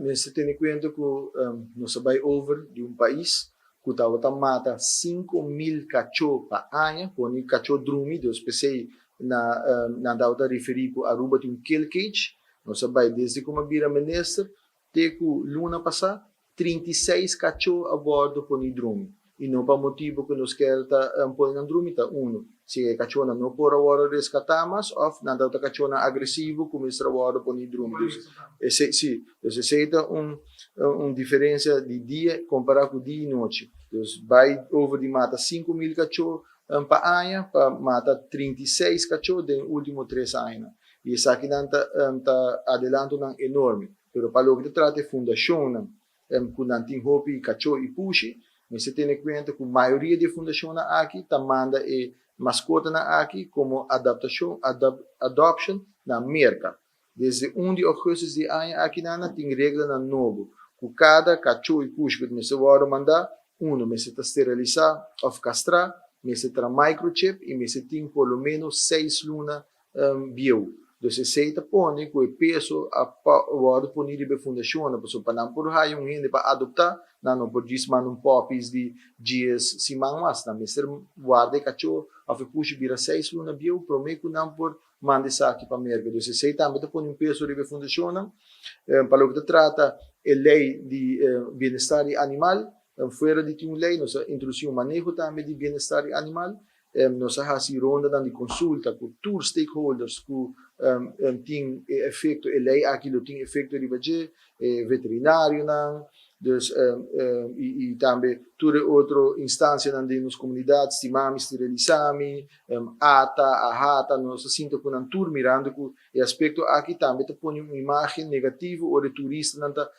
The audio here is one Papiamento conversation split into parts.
Mester tene kuenta ku nos a bai over di un pais ku tabata mata 5000 kachó pa aña, pone kachó drumi, dus p'esei na nan tabata referí ku Aruba tin un kill cage. Nos a bai desde ku mi a bira minister te ku luna pasá, 36 kachó a wòrdu pone drumi. I no pa motibu ku nos kier ta pone nan drumi, ta unu, si e kachónan no por a wòrdu reskatá mas òf nan tabata kachónan agresivo ku mester a wòrdu pone drumi. Dus esei si, dus esei ta un un diferensia di dia kompará ku dia i nochi. Dus bai over di mata 5000 kachó pa aña pa mata 36 kachó den último 3 añanan. I esakinan ta ta adelantonan enorme. Pero pa loke ta trata e fundashonnan ku nan tin hopi kachó i pushi, mester tene kuenta ku mayoria di e fundashonnan aki ta manda e maskotanan aki komo adaptashon, adoption, na Merka. Desde 1 di ougùstus di e aña aki nan tin reglanan nobo ku kada kachó i pushi ku ta mester wòrdu mandá, unu mester ta sterilisá òf kastrá, mester tra microchip i mester tin por lo ménos 6 luna bieu. Dus esei ta pone ku e peso a wòrdu poni riba e fundashonnan, pasobra pa nan por haya un hende pa adoptá, nan no por djis manda un pòpis di 10 siman mas. Nan mester warda e kachó òf e pushi bira 6 luna bieu promé ku nan por manda esaki pa Merka. Dus esei tambe ta pone un peso riba e fundashonnan. Pa loke ta trata e lei di bienestar di animal, fuera di tin un lei nos a introdusí un maneho tambe di bienestar di animal. Nos a hasi rondanan di konsulta ku tur stakeholders ku tin e efekto, e lei aki lo tin efekto riba dje, e veterinarionan, dus i tambe tur e otro instansianan den nos komunidat, Stimami, Sterilisami, ata, Ahata, nos a sinta ku nan tur mirando ku e aspekto aki tambe ta pone un imágen negativo ora e turistanan ta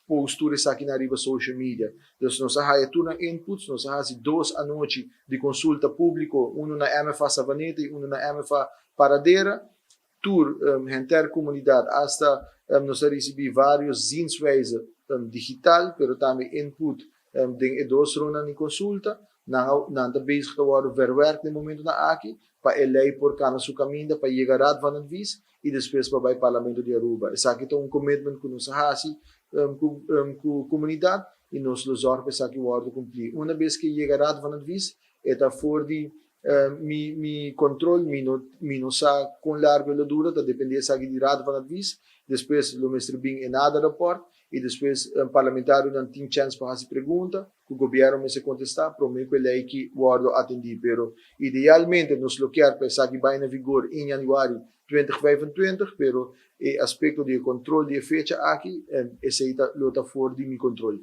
post tur esakinan riba social media. Dus nos a haya tur nan inputs, nos a hasi dos anochi di konsulta públiko, unu na MFA Savaneta i unu na MFA Paradera. Tur henter komunidat, asta nos a risibí vários zienswijze digital, pero tambe input den e dos rondanan di konsulta. Nan a nan ta bezig ta wòrdu verwerk den momentunan aki pa e lei por kana su kaminda pa yega Raad van Advies i despues pa bai Parlamento di Aruba. Esaki ta un commitment ku nos a hasi ku ku komunidat i nos lo zòrg pa esaki wòrdu kumplí. Una bes ke yega Raad van Advies e ta for di mi mi control, mi no mi no sa kon largu e lo dura, ta depende esaki di Raad van Advies. Despues lo mester bin e nader rapport i despues parlamentarionan tin chèns pa hasi pregunta ku gobièrnu mester kontestá promé ku e lei ki wòrdu atendí. Pero idealmente nos lo kier pa esaki bai na vigor in yanüari 2025, pero e aspekto di e kontrol di e fecha aki, esei ta lo ta for di mi kontrol.